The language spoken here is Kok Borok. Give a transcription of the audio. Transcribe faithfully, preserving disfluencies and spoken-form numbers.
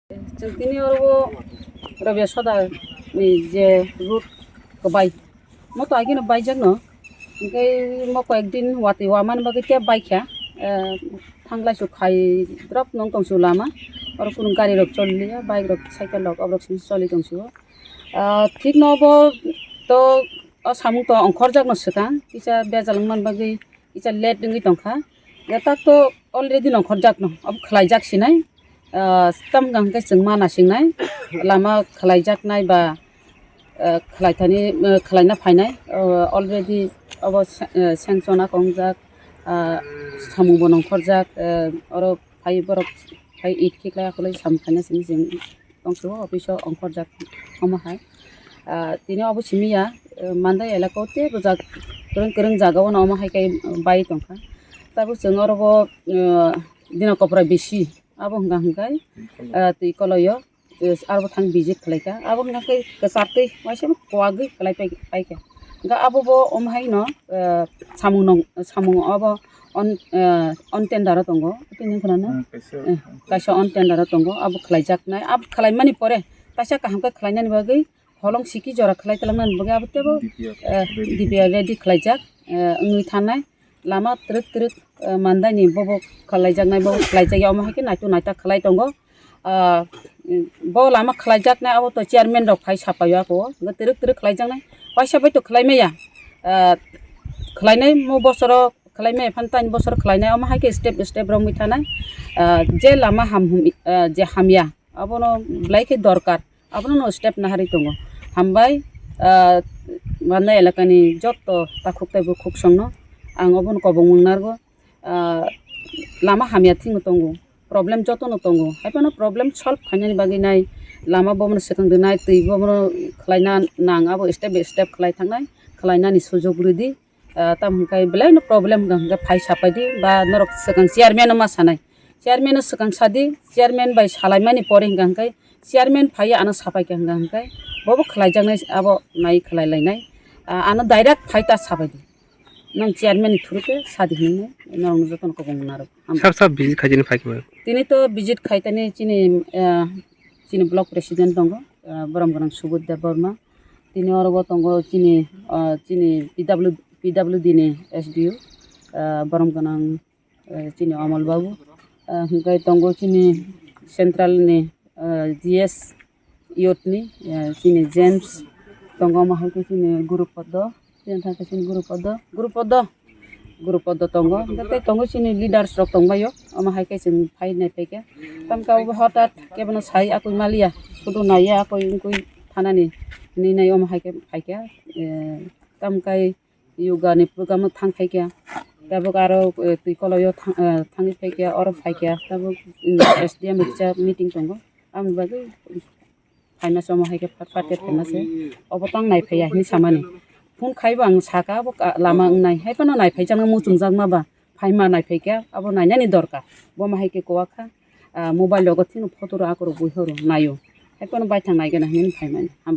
Chwng tini oro Rabia Soda ni je road kwbai, mo to agino baijak no, hingke mo koyek din watwi wamani bagwi tei baikha, eh, thanglai su khai drop nong tong su lama, oro kunu gari rok choli liya, bike rok, cycle rok, oborok simi choli tong su. Ah, thik no bo to o samung to ongkhorjak no swkang, kisa bejal wngmani bagwi kisa late wngwi tongkha. Ya tak to already nongkhorjak no, abo khwlaijak sinai. Ah, tam hwnkha hwnkhe chwng ma nasingnai, lama khwlaijaknai ba, ah, khwlaithani, ah, khwlaina phainai. Ah, already abo sa-, ah, sanction a kongjak, ah, samung bo nongkhorjak, ah, oro phai borok phai it khiklai akhwlai samung khaina simi chwng tongsugo office o ongkhorjak omo hai. Ah, tini obo simi ya, eh, Mandai elaka o tei bwjak kwrwng kwrwng jaga o no omo hai khe bai tongkha. Tabuk chwng oro bo, eh, dina kopra bisi abo hwnka hwnkhe, eh, twi koloi o, eh, aro bo thang visit khlai kha. Abo hwnka khe kwchar twi waisa kwagwi khlai pai, pai kha. Hwnka abo bo omo hai no, eh, samung nong, samung obo on, eh, on tender o tongo. Tini khna no? Hmm, kaisa. Eh, kaisa on tender o tongo. Abo khlaijaknai. Abo khlaimani pore kaisa kaham khe khlainani bagwi holong siki jora khlai talangmani bagwi abo tebo, D P R, eh, ready. D P R ready khlaijak, eh, wngwi thanai. Lama twrwk twrwk, eh, Mandai ni bobo khlaijaknai, bobo khlaijakya, omo hai khe naitu naita khlai tongo. Ah, bo lama khlaijaknai abo to chairman rok phai sapaio ako, hwnkhe twrwk twrwk khlaijaknai, waisa bai to khlai maya. Ah, khlainai mo bosoro khlai maya phano tani bosoro khlainai, omo hai khe step step romwi thanai. Ah, je lama ham hum, ah, je hamya abono belai khe dorkar. Abono no step naharwi tongo. Hambai, ah, Mandai elakani jotto takhuk tei bukhuk songno ang obono kobongmung narwgo. Ah, lama hamya thikno tongo, problem jotono tongo, haiphano problem solve khainani bagwi nai lama bomono swkang rwnai, twi bomono khlaina nang, abo step by step khlai thangnai, khlainani sujok rwdi. Ah, tamo hwnkhai belai no problem hwnka hwnka phai sapai di ba norok swkang chairman no ma sanai. Chairman no swkang sadi, chairman bai salaimani pore hwnka hwnkhai chairman phaiya ano sapai kha hwnka hwnkhai bobo khlaijaknai abo nai khlai lainai. Ah, ano direct phai ta sapai di. Nang chairman ni through khe sadi hinwi norok no jotono kobong narwk. Sab sab visit khaijani phai khe. Tini to visit khaitani chini, ah, chini block president tongo, ah, borom gwnang Subodh Debbarma. Tini oro bo tongo chini, ah, chini P W, P W D ni S D O, ah, borom gwnang, ah, chini Amal Babu. Ah, hwnkhe tongo chini central ni, ah, G S youth ni, ah, chini James tongo, omo hai khe chini Guru Podo, chini thang khe chini Guru Podo, Guru Podo, Guru Podo tongo. Hwnkhe tei tongo chini leaders rok tongbaio, omo hai khe chwng phai nai phaikha. Tamkhe abo hotat kebono sai akoi maliya, sudu naiya akoi wngkui thanani hinwi nai omo hai khe phaikha. Eh, tamkhe yoga ni program o thang phaikha. Tabuk aro, eh, twi koloi o thang, eh, thangwi phaikha, oro phaikha. Tabuk, mm, S D M ni kisa meeting tongo. Aboni bagwi phaima se omo hai khe phat phat khe phaima se. Obo tang nai phaiya hinwi samani. Phone khaibo ang saka, abo ka-, lama wngnai. Haiphano nai phaijakma muchungjakma ba. Phaima nai phaikha, abo nainani dorkar. Bo ma hai khe kwak kha. Ah, mobile rogo thwino photo rok akorok buihoro naio. Haiphano baithang naigana hinwi phaimani. Hambai.